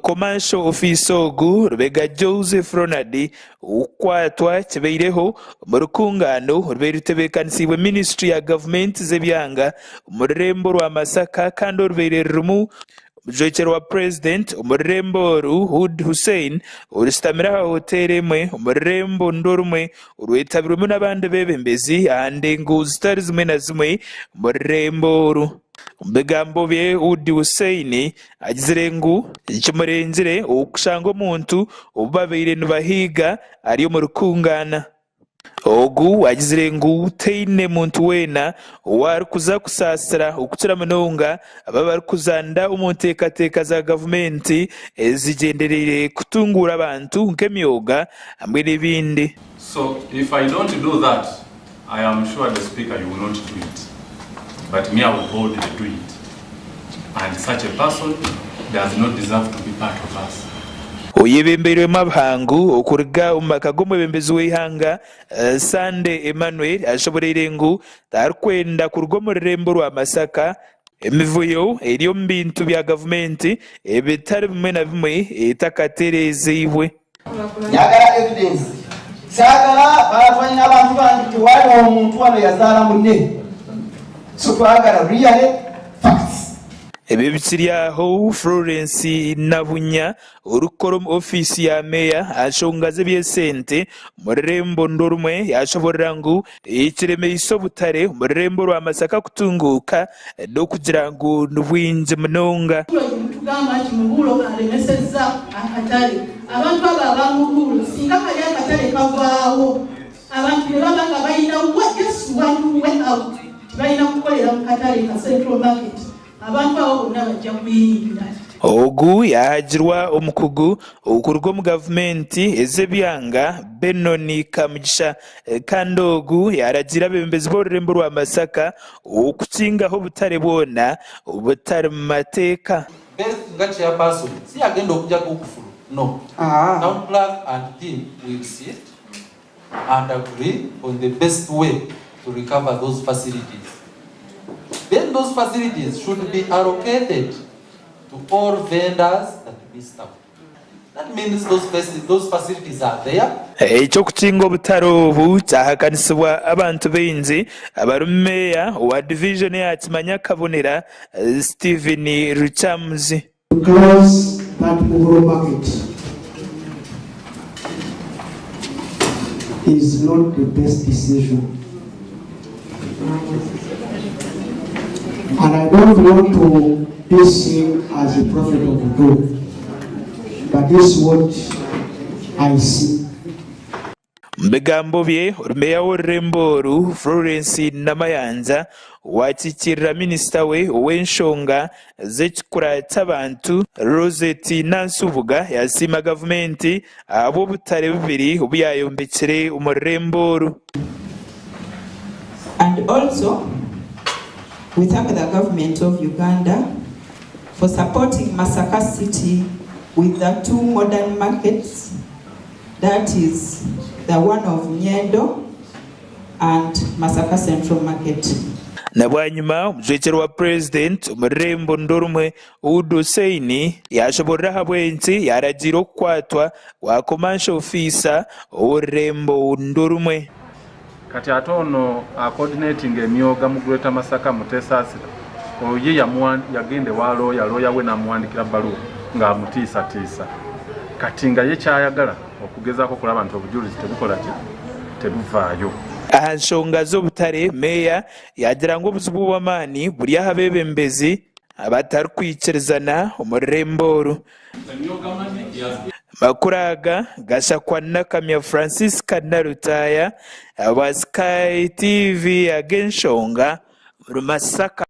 Commercial Officer ogu, Rubega Joseph Ronald, okukwatwa kibaireho omu rukungaano orubaire rutebeekanisiibwe minisiture ya gavumenti z'ebyanga omu rurembo rwa Masaka kandi orubaire rurimu omujwekyerwa wa Purezidenti omu rurembo oru, Hood Hussein orushutamire aha hoteeri emwe omu rurembo nirwo rumwe orwetabirwemu n'abandi beebembezi aha ndengo zitari zimwe na zimwe omu rurembo oru. Omu bigambo bye, Hood Hussein agizire ngu kimurengire okushanga omuntu ou babaire nibahiiga ari omu rukungaana. Ogu agizire ngu taine muntu weena ou arikuza kusaasira okukira munonga abo abarikuzanda omu nteekateeka za gavumenti ezigyendereire kutunguura abantu nk'emyoga hamwe n'ebindi. So if I don't do that I am sure the speaker you will not do it but me I will boldly do it and such a person does not deserve to be part of us. Oyebembeirwemu abahangu okuruga omu maka g'omwebembezi w'eihanga, Sande Emmanuel ashoboreire ngu tarikwenda kuruga omu rurembo rwa Masaka emivuyo eri omu bintu bya gavumenti ebitari bimwe na bimwe etakatereezeibwe. Njagala evidence. Saagala baatwalina abantu bangi tewaliwo muntu wano yazaala munne. So twagala really facts. Ebi bikiri aho, Florence Nabunya orikukora omu ofiisi ya meeya aha nshonga z'eby'esente omu rurembo nirwo rumwe yaashoborora ngu ekiremeise obutare omu rurembo rwa Masaka kutunguuka n'okugira ngu ni bwingi munonga. Abaturage nitugamba nti Muhuro aremeseza akatare. Abantu abo aba Muhuro singa kari akatare kavaaho abantu nibaba nga balina just one way out tibalina kukorera mu katare ka Central Market. Abantu abo bonna bajja kuyingira. Ogu yaahagirwa omukugu okuruga omu gavumenti ez'ebyanga Benon Kamugisha kandi ogu yaaragiira abeebembezi b'orurembo rwa Masaka okukingaho obutare bwona obutari mu mateeka. Beth nga chairperson si yagenda okujako okufulu no town clerk and team will sit and agree on the best way to recover those facilities then those facilities should be allocated to all vendors that missed out that means those, those facilities are there. Eky'okukinga obutare obu kyahakanisibwa abantu baingi abarimu Meeya owa divijoni eya Kimanya Kabonera, Stephen Lukyamuzi. To close that Muhuro market is not the best decision and I don't want to be seen as a prophet of doom but this is what I see. Omu bigambo bye, Meeya w'orurembo oru, Florence Namayanja owaakiikirira minisita we ow'enshonga z'ekikura ky'abantu, Rosette Nansubuga yaasiima gavumenti ahabw'obutare bubiri obu yaayombekire omu rurembo oru. And also we thank the government of Uganda for supporting Masaka city with the two modern markets that is the one of Nyendo and Masaka Central Market. Na bwanyima, omujwekyerwa wa Purezidenti omu rurembo nirwo rumwe, Ould Hussein yaashoboorora ahabw'enki yaaragiire okukwatwa kwa Commercial Officer ow'orurembo nirwo rumwe. Kati ate ono acoordinatinga emyoga mu Greater Masaka Mutesaasira oyo ye yagenda ewa looya, looya we n'amuwandikira bbaluwa ng'amutiisatiisa kati nga ye ky'ayagala okugezaako okulaba nti obujulizi tebukola ki tebuvaayo. Aha nshonga z'obutare, Meeya yaagira ngu obuzibu obw'amaani buri aha beebembezi abatarikwikirizana omu rurembo oru. Amakuru aga gashakwa Nakamya Francisca Nalutaaya aba Sky TV ag'enshonga omuri Masaka.